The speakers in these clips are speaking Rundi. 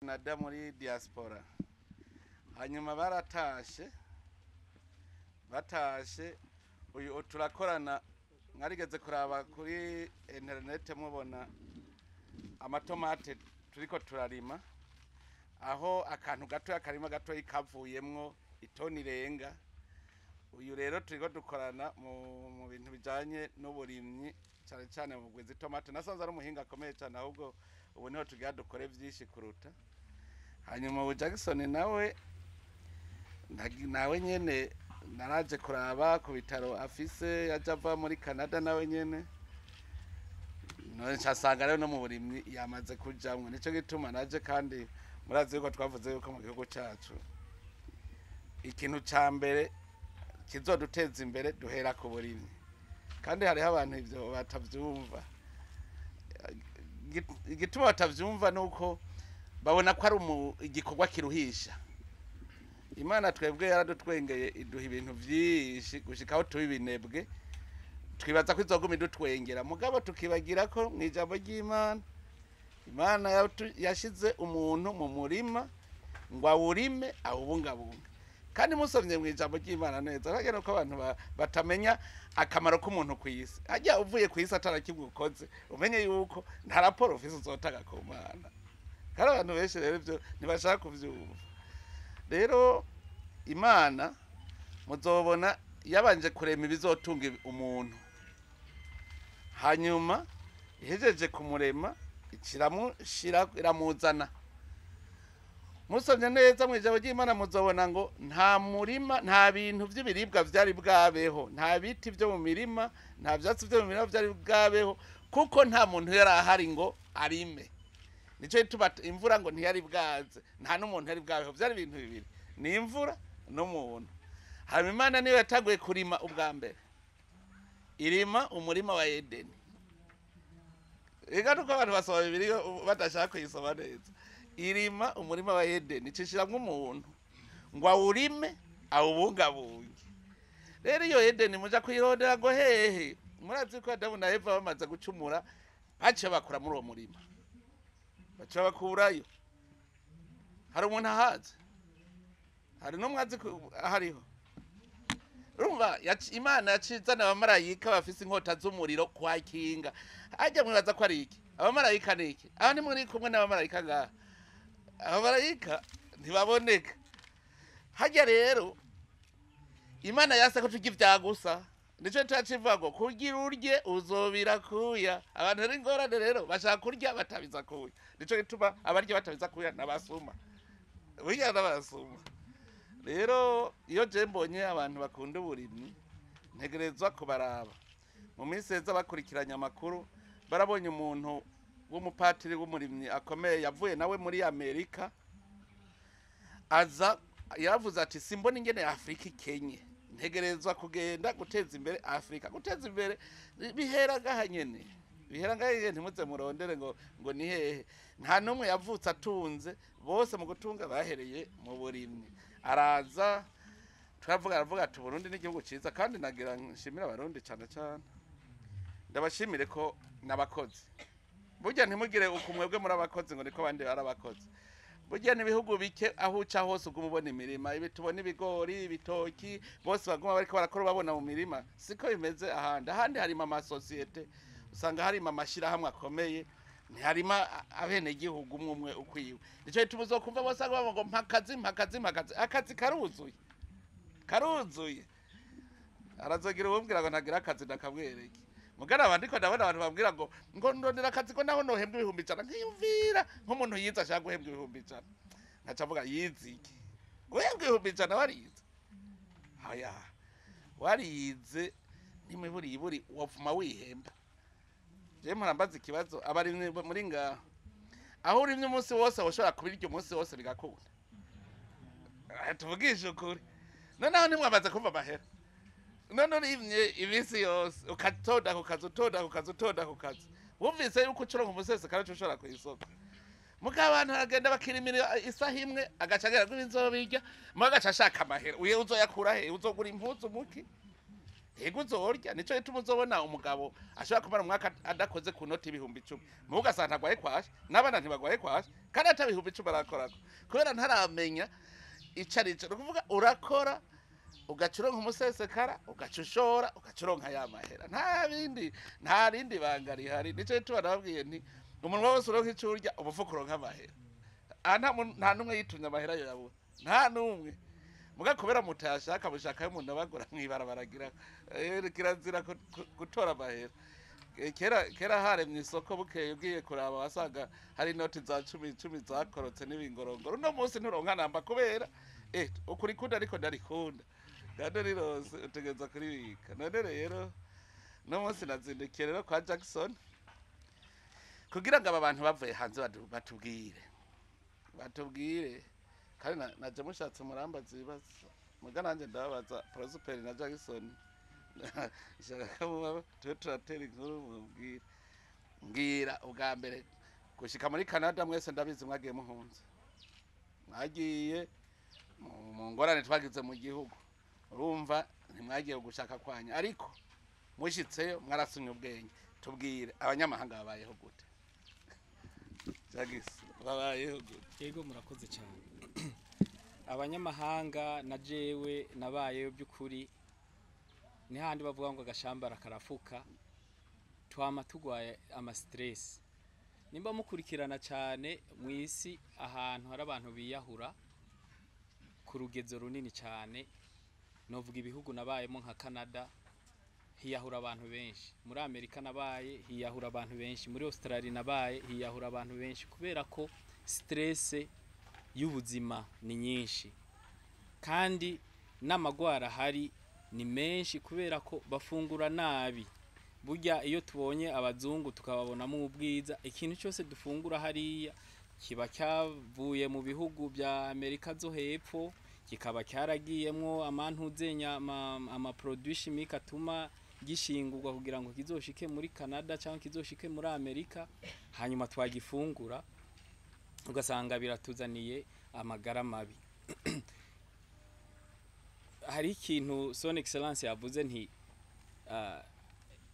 Canada muri diaspora. Hanyuma baratashe, batashe uyu turakorana. Mwarigeze kuraba kuri interinete, mubona amatomate turiko turarima, aho akantu gatoya, akarima gatoya kavuyemwo itoni irenga. Uyu rero turiko dukorana mu bintu bijanye n'uburimyi, cane cane mu kugwiza itomate. Nasanze ari umuhinga akomeye cane, ahubwo ubu niho tugira dukore vyinshi kuruta. Hanyuma ubu Jackson nawe nawe nyene naraje kuraba ku bitaro afise, yaje ava muri Canada nawe nyene, none nsanga rero no mu burimyi yamaze kujamwo. Nico gituma naje, kandi murazi yuko twavuze yuko mu gihugu cacu ikintu ca mbere kizoduteza imbere duhera ku burimyi, kandi hariho abantu ivyo batavyumva. Igituma batavyumva nuko babona ko ari igikorwa kiruhisha. Imana twebwe yaradutwengeye, iduha ibintu vyinshi gushika aho tuba ibinebwe, twibaza ko izoguma idutwengera, mugabo tukibagira ko mu ijambo ry'Imana, Imana yashize umuntu mu murima ngo awurime, awubungabunge. Kandi musomye mu ijambo ry'Imana neza, harya nuko abantu batamenya akamaro k'umuntu ku isi. Harya uvuye ku isi atarakimwe ukoze, umenye yuko nta raporo ufise uzotanga ku Mana. Kandi abantu benshi rero ivyo ntibashaka kuvyumva. Rero Imana muzobona yabanje kurema ibizotunga umuntu, hanyuma ihejeje kumurema ikiramushira, iramuzana. Musomye neza mu ijambo ry'Imana, muzobona ngo nta murima, nta bintu vy'ibiribwa vyari bwabeho, nta biti vyo mu mirima, nta vyatsi vyo mu mirima vyari bwabeho, kuko nta muntu yari ahari ngo arime. Nico gituma imvura ngo ntiyari bwaze, nta n'umuntu yari bwabeho. Vyari ibintu bibiri, ni imvura n'umuntu. Hanyuma Imana niyo yatanguye kurima ubwa mbere, irima umurima wa Edeni. Ega nuko abantu basoma Bibiliya badashaka kuyisoma neza. Irima umurima wa Edeni, icishiramwo umuntu ngo awurime, awubungabunge. Rero iyo Edeni muja kuyirondera ngo hehe? Murazi ko Adamu na Eva bamaze gucumura, baciye bakura muri uwo murima, baciye bakurayo. Hari umuntu ahazi? Hari n'umwe azi ahariho? Urumva Imana yacizana abamarayika bafise inkota z'umuriro kwakinga. Ajya mwibaza ko ari iki? Abamarayika ni iki? Aho ni muri kumwe n'abamarayika ngaha? Abamarayika ntibaboneka hajya. Rero Imana yase ko turya ivya gusa, nico cacivuga ngo kugira urye uzobira kuya. Abantu rero ingorane rero bashaka kurya batabiza kuya. Nico gituma abarya batabiza kuya n'abasuma, burya n'abasuma. Rero iyo je mbonye abantu bakunda uburimyi, ntegerezwa kubaraba. Mu minsi heza bakurikiranye amakuru, barabonye umuntu w'umupatiri w'umurimyi akomeye yavuye nawe muri Amerika, aza yaravuze ati: "Simbona ingene Afurika ikenye, ntegerezwa kugenda guteza imbere Afurika." Guteza imbere bihera ngaha nyene, bihera ngaha nyene. Ntimuze murondere ngo ni hehe. Nta n'umwe yavutse atunze, bose mu gutunga bahereye mu burimyi. Araza turavuga, aravuga ati: "Burundi ni igihugu ciza." Kandi nagira nshimire Abarundi cane cane, ndabashimire ko n'abakozi. Burya ntimugire ukumwebwe muri abakozi ngo niko abandi bari abakozi. Burya n'ibihugu bike aho uca hose uguma ubona imirima, ibi tubona ibigori, ibitoki, bose baguma bariko barakora, babona mu mirima. Siko bimeze ahandi. Ahandi harima amasosiyete, usanga harima amashirahamwe akomeye, ntiharima abenegihugu umwe umwe ukwiwe. Nico gituma uzokumva bose bavuga ngo mpa akazi, mpa akazi, mpa akazi. Akazi karuzuye, karuzuye. Arazogira uwumbwira ngo ntagira akazi, ndakamwereke. Mugana abantu, ndiko ndabona abantu bambwira ngo ndondera akazi, ko naho nohembwa 100,000. Nkiyumvira nk'umuntu yize ashaka guhembwa 100,000, nkaca mvuga: yize iki guhembwa 100,000? Warize? Aya warize n'imiburiburi wopfuma wihemba. Je mpora mbaza ikibazo abarimyi muri ngaha: aho urimye umunsi wose, woshobora kubirya umunsi wose bigakunda? Tuvugishe ukuri. Noneho ntimwamaze kumva amahera. None urimye iminsi yose, ukatonda ku kazi, utonda ku kazi, utonda ku kazi, wumvise yuko ucuronka umusesekara uca ushora kw'isoko. Mugabo abantu baragenda bakirimira isaha imwe, agaca agera kuri nzobirya, mugabo agaca ashaka amahera. Uye uzoyakura he? Uzogura impuzu muki? Yego, uzorya. Nico gituma uzobona umugabo ashobora kumara umwaka adakoze ku noti 10,000, mugo ugasanga ntagwaye kwashi, n'abana ntibagwaye kwashi, kandi ata 10,000 barakorako, kubera ntaramenya ico arico. Ni ukuvuga urakora, ugaca uronka umusesekara, ugaca ushora, ugaca uronka ya mahera. Nta bindi, nta rindi banga rihari. Nico gituma nababwiye nti umunwa wose uronka ico urya, umufuko uronka amahera. Aha nta n'umwe yitumye amahera yo yabura, nta n'umwe. Muga kubera mutayashaka, mushaka yo umuntu abagura mw'ibarabara, agira kirazira gutora amahera. Kera kera haremye isoko, bukeye ugiye kuraba wasanga hari inoti za cumi cumi zakorotse n'ibingorongoro. Uno munsi nturonka namba, kubera ukurikunda, ariko ndarikunda kandi rirose utegereza kuribika. None rero no munsi nazindukiye rero kwa Jackson kugira ngo aba bantu bavuye hanze batubwire. Kandi naje mushatse murambaza ibibazo, muga nanjye ndababaza Prosper na Jackson. Nshaka ko muba tube turatera inkuru, mubwire. Mbwira, ubwa mbere gushika muri Canada, mwese ndabizi mwagiye muhunze, mwagiye mu ngorane twagize mu gihugu. Urumva ntimwagiye gushaka kwanya, ariko mushitseyo mwarasumye ubwenge. Tubwire, abanyamahanga babayeho gute? Jagisi, babayeho gute? Yego, murakoze cyane. Abanyamahanga na jewe nabayeyo by'ukuri, ni handi bavuga ngo agashambara karafuka. Twama tugwaye ama stress. Nimba mukurikirana cyane mu isi, ahantu hari abantu biyahura ku rugezo runini cyane, novuga ibihugu nabayemo nka Canada, hiyahura abantu benshi. Muri Amerika nabaye, hiyahura abantu benshi. Muri Australia nabaye, hiyahura abantu benshi, kubera ko stress y'ubuzima ni nyinshi, kandi n'amagwara ahari ni menshi, kubera ko bafungura nabi. Burya iyo tubonye abazungu tukababonamo ubwiza, ikintu cyose dufungura hariya kiba cyavuye mu bihugu bya Amerika zo hepfo, kikaba cyaragiyemwo amantuzenya ama produits chimiques atuma gishingurwa kugira ngo kizoshike muri Canada cyangwa kizoshike muri Amerika. Hanyuma twagifungura, ugasanga biratuzaniye amagara mabi. Hari ikintu Son Excellence yavuze nti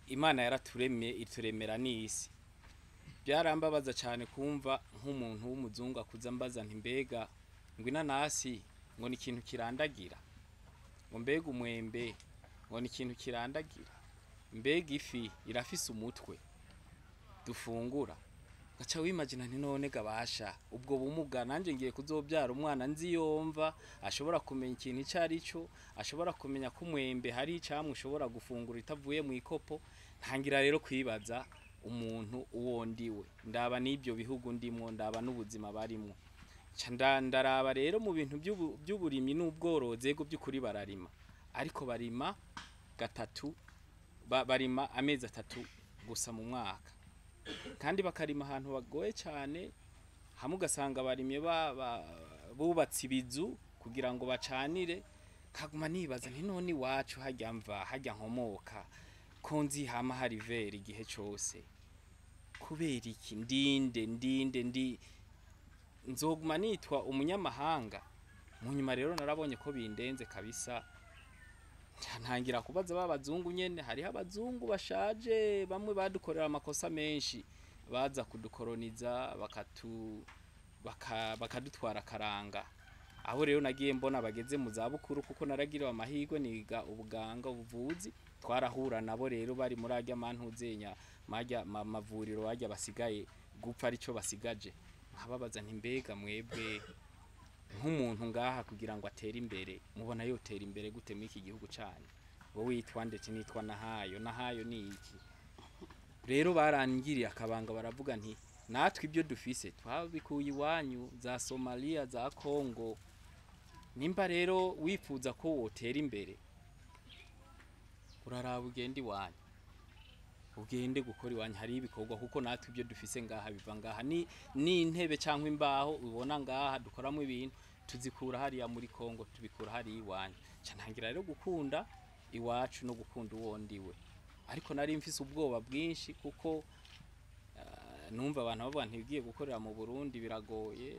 Imana yaraturemye, ituremera n'isi. Byarambabaza cyane kumva nk'umuntu w'umuzungu akuza mbaza nti: "Mbega ngo inanasi ngo ni ikintu kirandagira? Ngo mbega umwembe ngo ni ikintu kirandagira? Mbega ifi irafise umutwe dufungura?" Gaca wimagina nti: "None gabasha ubwo bumuga, nanjye ngiye kuzobyara umwana nzi yomva ashobora kumenya ikintu icyo ari cyo, ashobora kumenya ko umwembe hari icamwe ushobora gufungura itavuye mu ikopo." Ntangira rero kwibaza umuntu uwo ndiwe, ndaba n'ibyo bihugu ndimwo, ndaba n'ubuzima barimwo. Nca ndaraba rero mu bintu by'uburimyi n'ubworozi. Ego, by'ukuri bararima, ariko barima gatatu, barima amezi 3 gusa mu mwaka, kandi bakarima ahantu bagoye cyane. Hamwe ugasanga barimye bubatse ibizu kugira ngo bacanire. Kaguma nibaza nti: "None iwacu hajya mva, hajya nkomoka, ko nzi hama hari vert igihe cose, kubera iki ndinde ndinde ndi nzoguma nitwa umunyamahanga?" Mu nyuma rero narabonye ko bindenze kabisa, ntangira kubaza ba bazungu nyene. Hariho abazungu bashaje bamwe badukorera amakosa menshi, baza kudukoroniza, bakadutwara akaranga. Aho rero nagiye mbona bageze mu zabukuru, kuko naragiriwe amahirwe niga ubuganga, ubuvuzi, twarahura nabo rero bari muri arya mantuzenya marya mavuriro barya basigaye gupfa arico basigaje. Nkababaza nti: "Mbega mwebwe nk'umuntu ngaha kugira ngo atere imbere, mubona yotera imbere gute muri iki gihugu cyanyu? Wowe witwa ndetse nitwa Nahayo. Nahayo ni iki?" Rero barangiriye akabanga, baravuga nti: "Natwe ibyo dufise twabikuye iwanyu za Somalia, za Congo. Nimba rero wifuza ko wotera imbere, uraraba ugende iwanyu, ugende gukora iwanyu, hari ibikorwa, kuko natwe ibyo dufise ngaha biva ngaha. Ni n'intebe cyangwa imbaho ubona ngaha dukoramo ibintu, tuzikura hariya muri Congo, tubikura hariya iwanyu." Nca ntangira rero gukunda iwacu no gukunda uwo ndiwe. Ariko nari mfise ubwoba bwinshi, kuko numva abantu bavuga nti: "Ugiye gukorera mu Burundi biragoye,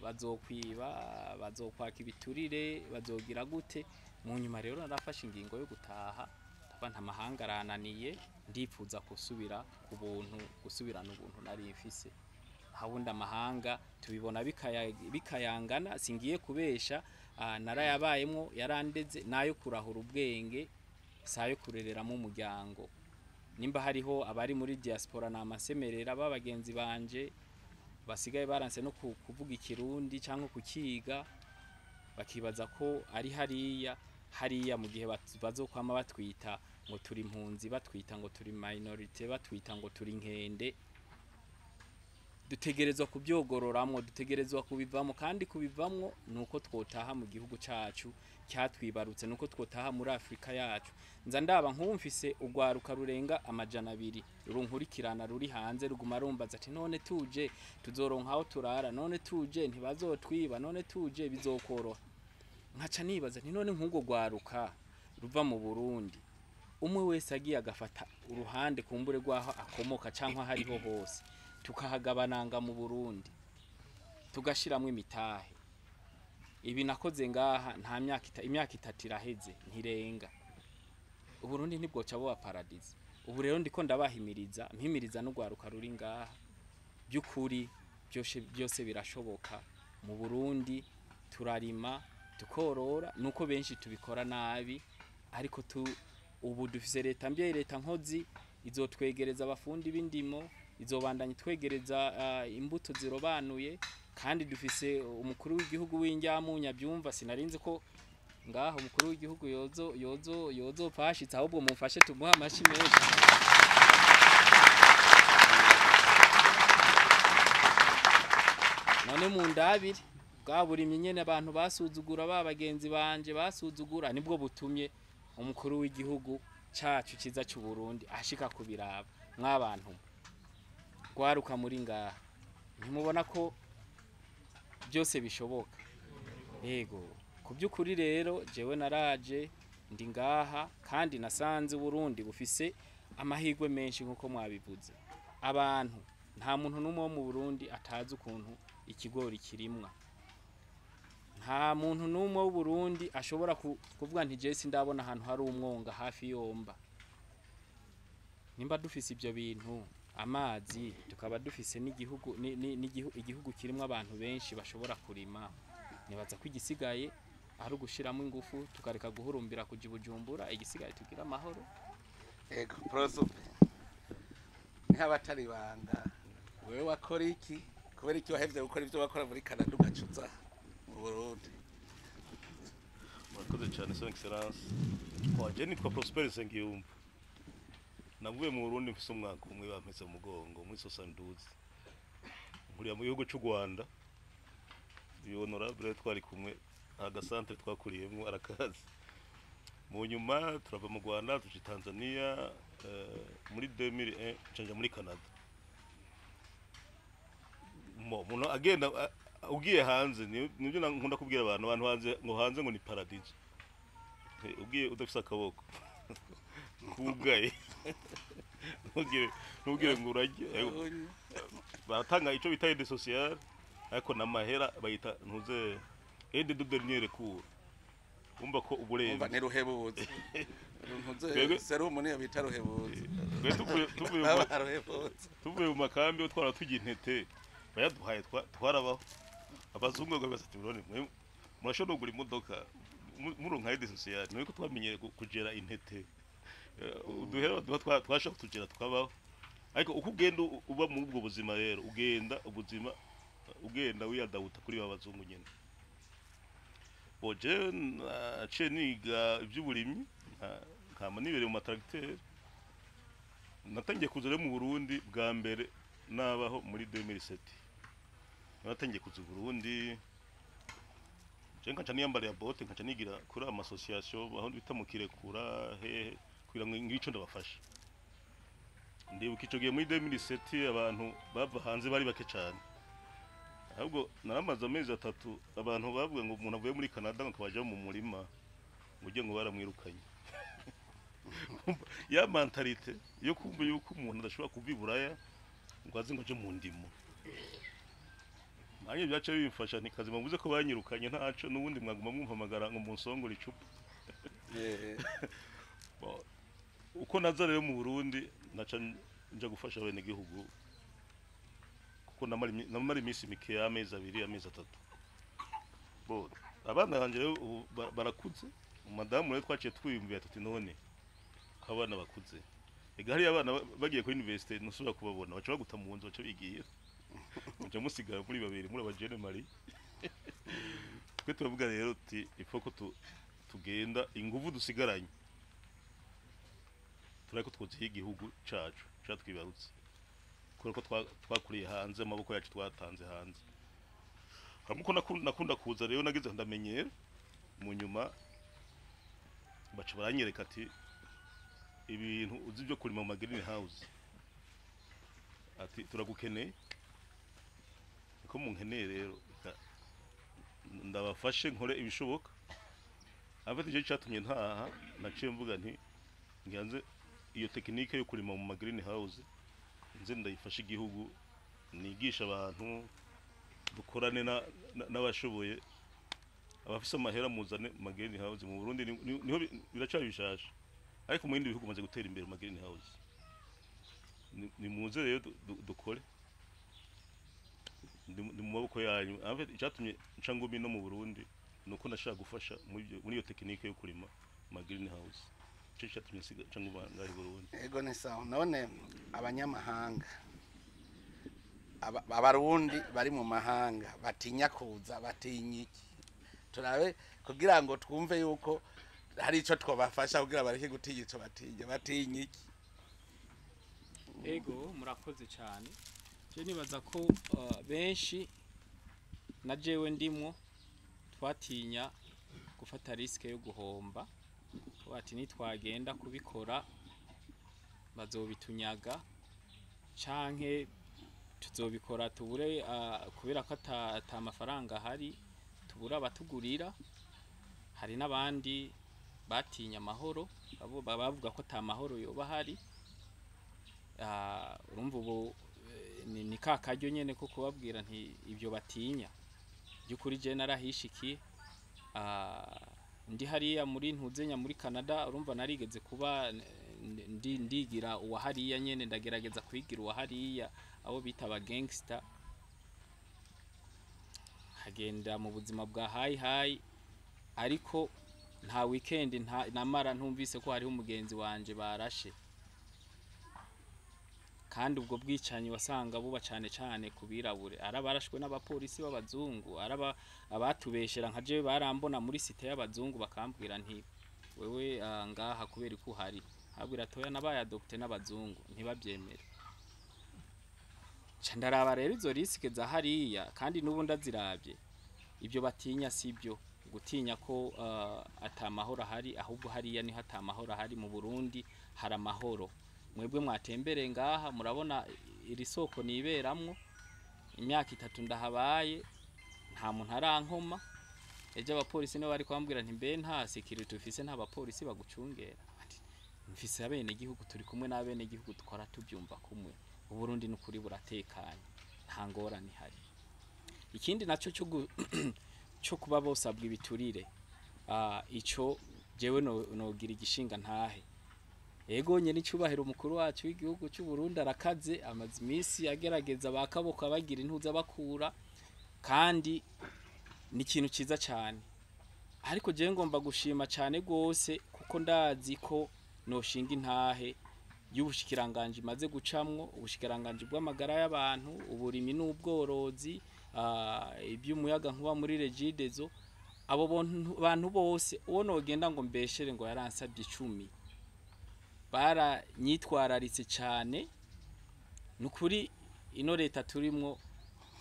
bazokwiba, bazokwaka ibiturire, bazogira gute." Mu nyuma rero narafashe ingingo yo gutaha. Kuba nta mahanga arananiye, ndipfuza gusubira ku buntu, gusubirana ubuntu nari mfise. Hawundi amahanga tubibona bikayangana, singiye kubesha, narayabayemwo, yarandeze nayo kurahura ubwenge, sayo kurereramo umuryango. Nimba hariho abari muri diaspora namasemerera babagenzi banje basigaye baranse no kuvuga ikirundi cyangwa kukiga, bakibaza ko ari hariya hariya, mu gihe bazokwama batwita ngo turi impunzi, batwita ngo turi minorité, batwita ngo turi nkende. Dutegerezwa kubyogororamwo, dutegerezwa kubivamo, kandi kubivamwo nuko twotaha mu gihugu cacu cyatwibarutse, nuko twotaha muri Afrika yacu. Nza ndaba nkumfise ugwaruka rurenga 200 runkurikirana ruri hanze, ruguma rumbaza ati none tuje tuzoronka aho turara, none tuje ntibazotwiba, none tuje bizokoroha. Nkaca nibaza nti none nk'ubwo gwaruka ruva mu Burundi, umwe wese agiye agafata uruhande kumbure rwaho akomoka cyangwa hariho hose, tukahagabananga mu Burundi, tugashiramwo imitahe. Ibi nakoze ngaha nta myaka, imyaka 3 iraheze ntirenga, Uburundi ntibwoca buba paradis. Ubu rero ndiko ndabahimiriza, mpimiriza n'ugwaruka ruri ngaha, by'ukuri byose birashoboka. Mu Burundi turarima tukorora, nuko benshi tubikora nabi, ariko ubu dufise leta mbye, leta nkozi izotwegereza abafundi b'indimo, izobandanya twegereza imbuto zirobanuye, kandi dufise umukuru w'igihugu w'injyamunya byumva. Sinarinze ko ngaho umukuru w'igihugu yozo yozo yozo pashitse, ahubwo mumfashe tumuha amashi menshi. None mu ndabiri bwa burimyi nyene abantu basuzugura, ba bagenzi banje basuzugura, nibwo butumye umukuru w'igihugu cacu ciza cy'u Burundi ashika kubiraba. Mwabantu gwaruka muri ngaha, ntimubona ko byose bishoboka? Yego, kubyukuri rero jewe naraje ndi ngaha, kandi nasanze Burundi bufise amahirwe menshi nkuko mwabivuze. Abantu, nta muntu n'umwe wo mu Burundi atazi ukuntu ikigori kirimwa, nta muntu n'umwe w'u Burundi ashobora kuvuga nti je sindabona ahantu hari umwonga hafi yomba. Nimba dufise ibyo bintu, amazi, tukaba dufise n'igihugu igihugu kirimo abantu benshi bashobora kurima, nibaza ko igisigaye ari ugushiramo ingufu, tukareka guhurumbira kuja Bujumbura, igisigaye tugira amahoro. Ego prosupe ntihabatari banga, wewe wakora iki? Kubera iki wahevye gukora ivyo wakora muri Canada ugacuza mu Burundi? Murakoze cyane, Son Excellence. Waje nitwa Prosper Nsengiyumva. Navuye mu Burundi mfise umwaka umwe, bampetse mu mugongo muri 72. Nkuriya mu gihugu cy'u Rwanda. Uyu honorable twari kumwe agasantre twakuriyemo arakazi. Mu nyuma turava mu Rwanda tuja Tanzania, muri 2001 nca muri Canada. Umuntu agenda ugiye hanze, nibyo nkunda kubwira abantu hanze ngo hanze ngo ni paradiso. Ugiye udafise akaboko kugaye ntugire ngo urajye, baratanga ico bita aide sociale, ariko namahera bayita ntuze aide de dernier recours. Umva ko uburenze umva ni ruhebuze, ntuze serumu niyo bita ruhebuze. Tuvuye mu makambi twara tugiye intete bayaduhaye twarabaho. Abazungu ngo basati burone mwe murashobora kugura imodoka muronka aide sociale, nuko twamenyere kugera intete uduhera twashaka kugera tukabaho. Ariko uko ugenda uba muri ubwo buzima rero, ugenda ubuzima ugenda wiyadawuta kuri ba bazungu nyene. Boje naciye niga iby'uburimyi, nkama nibereye mu matracteur. Natangiye kuza rero mu Burundi bwa mbere nabaho muri 2007. Natangiye kuza Burundi je nkaca niyambariye bote, nkaca nigira kuri ama association aho bita mu Kirekura hehe, kugira ngo ngico ndabafasha. Ndibuka ico gihe muri 2007 abantu bava hanze bari bake cyane. Ahubwo naramaze amezi 3 abantu bavuga ngo umuntu avuye muri Canada ngo kabaje mu murima ngo ngo baramwirukanye. Ya mentalite yo kumva yuko umuntu adashobora kuva Iburaya ngo aze ngo aje mu ndimo. Nanjye byace bimfasha nti kazima mvuze ko banyirukanye ntaco, nubundi mwaguma mumpamagara ngo munsongore icupa. Uko naza rero mu Burundi, naca nja gufasha bene gihugu, kuko namara iminsi mike, amezi 2, amezi 3. Bo abana banje rero ubu barakuze. Umudamu rero twaciye twiyumvira tuti: "None ko abana bakuze, ega hariya abana bagiye kuri université ntusubira kubabona, baca baguta mu nzu, baca bigira, muca musigara muri babiri muri abajene mari." Twe turavuga rero tuti: "Ifo ko tugenda, inguvu dusigaranye turako twuziye igihugu cacu catwibarutse, kubera ko twakuriye hanze, amaboko yacu twatanze hanze." Hamwe uko nakunda kuza rero, nageze ndamenyera. Mu nyuma baca baranyereka ati: "Ibintu uzi byo kurima mu green house," ati, "turagukeneye." Niko munkeneye rero, reka ndabafashe nkore ibishoboka. Afite icyo cyatumye ntaha, naciye mvuga nti: "Ngiranze iyo technique yo kurima mu green house, nze ndayifashe igihugu, nigisha abantu, dukorane n'abashoboye, abafise amahera, muzane mu green house mu Burundi." Niho biracari bishasha, ariko mu bindi bihugu maze gutera imbere mu green house. Ni muze rero dukore, ndi mu maboko yanyu. En fait, icyatumye nca ngumi no mu Burundi nuko nashaka gufasha muri iyo technique yo kurima ma green house. Ico cyatumye nca nguma ngaho i Burundi. Ego, ni sawa. None abanyamahanga, abarundi bari mu mahanga batinya kuza, batinya iki? Turabe kugira ngo twumve yuko hari ico twobafasha kugira bareke gutinya ico batinya. Batinya iki? Ego, murakoze cyane. Je nibaza ko benshi, na jewe ndimwo, twatinya gufata risque yo guhomba. Bati: "Nitwagenda kubikora bazobitunyaga, canke tuzobikora tubure, kubera ko ata mafaranga ahari, tubure abatugurira." Hari n'abandi batinya amahoro, abo bavuga ko ata mahoro yoba ahari. Urumva ubu ni ka karyo nyene ko kubabwira nti: ibyo batinya by'ukuri, je narahishikiye. Ndi hariya muri ntuzenya muri Canada, urumva narigeze kuba ndi ndigira uwa hariya nyene, ndagerageza kwigira uwa hariya, abo bita aba gangster, hagenda mu buzima bwa hayi hayi, ariko nta weekend nta namara ntumvise ko hariho umugenzi wanje barashe. Kandi ubwo bwicanyi wasanga buba cane cane ku birabure, arabarashwe n'abapolisi b'abazungu, araba abatubeshera. Nka jewe barambona muri cité y'abazungu, bakambwira nti: "Wewe ngaha kubera ko uhari?" Abwira toya, nabaye adopté n'abazungu, ntibabyemere. Ca ndaraba rero izo risques za hariya, kandi n'ubu ndaziravye, ibyo batinya sibyo gutinya ko ata mahoro ahari, ahubwo hariya niho ata mahoro ahari. Mu Burundi hari amahoro. Mwebwe mwatembereye ngaha, murabona iri soko niberamwo, imyaka 3 ndahabaye, nta muntu arankoma. Ejo abapolisi nibo bari kwambwira nti: "Mbe nta sécurité ufise, nta bapolisi bagucungera?" Ati: "Mfise abene gihugu, turi kumwe n'abene gihugu, dukora tubyumva kumwe." Uburundi n'ukuri buratekanye, nta ngorane ihari. Ikindi naco cyo kuba bosabwa ibiturire, ico jewe nogira igishinga ntahe. Ego, nyene icubahiro umukuru wacu w'igihugu cy'u Burundi arakaze, amaze iminsi agerageza bakaboko abagira intuza bakura, kandi ni ikintu ciza cyane. Ariko jewe ngomba gushima cyane gose, kuko ndazi ko noshinga intahe y'ubushikiranganje imaze gucamwo: ubushikiranganje bw'amagara y'abantu, uburimi n'ubworozi, iby'umuyaga nkuba muri Regideso. Abo bantu bose, uwo nogenda ngo mbeshere ngo yaransabye 10, baranyitwararitse cyane. Nukuri ino leta turimwo,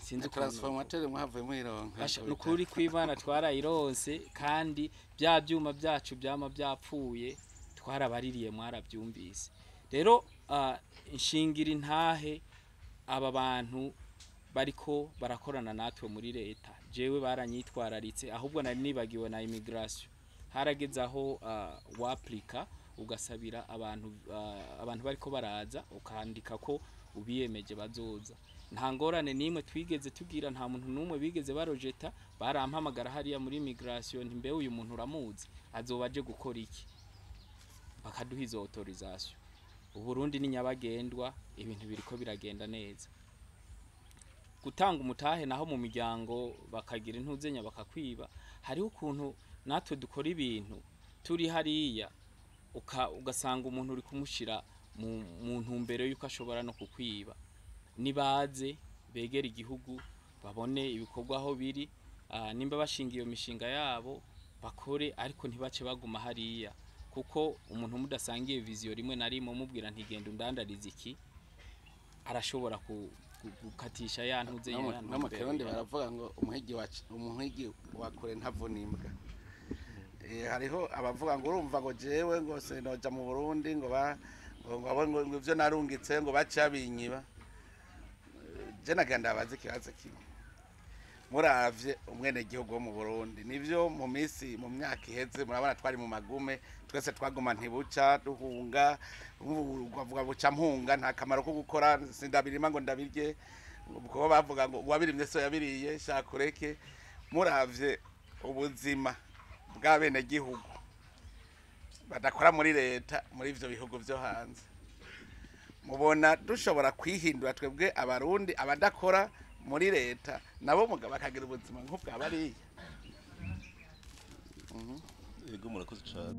sinzi ukuntu Transformateur mwavuye muyironka? Basha, nukuri kw'Imana twarayironse, kandi bya byuma byacu byama byapfuye twarabaririye, mwarabyumvise. Rero nshingira intahe aba bantu bariko barakorana natwe muri leta, jewe baranyitwararitse. Ahubwo nari nibagiwe na immigration. Harageze aho waplika ugasabira abantu bariko baraza, ukandika ko ubiyemeje bazoza. Nta ngorane n'imwe twigeze tugira, nta muntu n'umwe bigeze barojeta. Barampamagara hariya muri immigration nti: "Mbe uyu muntu uramuzi? Azoba aje gukora iki?" Bakaduha izo autorisation. Uburundi ni nyabagendwa, ibintu biriko biragenda neza. Gutanga umutahe naho mu miryango bakagira intuzenya bakakwiba. Hariho ukuntu natwe dukora ibintu turi hariya, ugasanga umuntu uri kumushira mu ntumbero yuko ashobora no kukwiba. Nibaze begera igihugu, babone ibikorwa aho biri, nimba bashinga iyo mishinga yabo bakore, ariko ntibace baguma hariya, kuko umuntu mudasangiye vision, rimwe na rimwe mubwira ntigenda undandariza iki, arashobora gukatisha ya ntuze ya No mu ntumbero Kirundi yawe. Baravuga ngo umuhigi wa kure ntavuna imbwa. Hariho abavuga ngo urumva ngo jewe ngo sinoja mu Burundi, ngo ba ngo ngo abo- ngo ngo ivyo narungitse ngo bace babinyiba. Je nagenda ndabaza ikibazo kimwe: muravye umwenegihugu wo mu Burundi, nivyo mu misi mu myaka iheze murabona twari mu magume twese, twaguma ntibuca duhunga, ukavuga buca mpunga, nta kamaro ko gukora, sindabirima ngo ndabirye, kuko bavuga ngo uwabirimye so yabiriye, shaka ureke. Muravye ubuzima bw'abenegihugu badakora muri leta muri ivyo bihugu vyo hanze, mubona dushobora kwihindura twebwe Abarundi abadakora muri leta nabo bakagira ubuzima nk'ubwa bariya? Yego, murakoze cyane.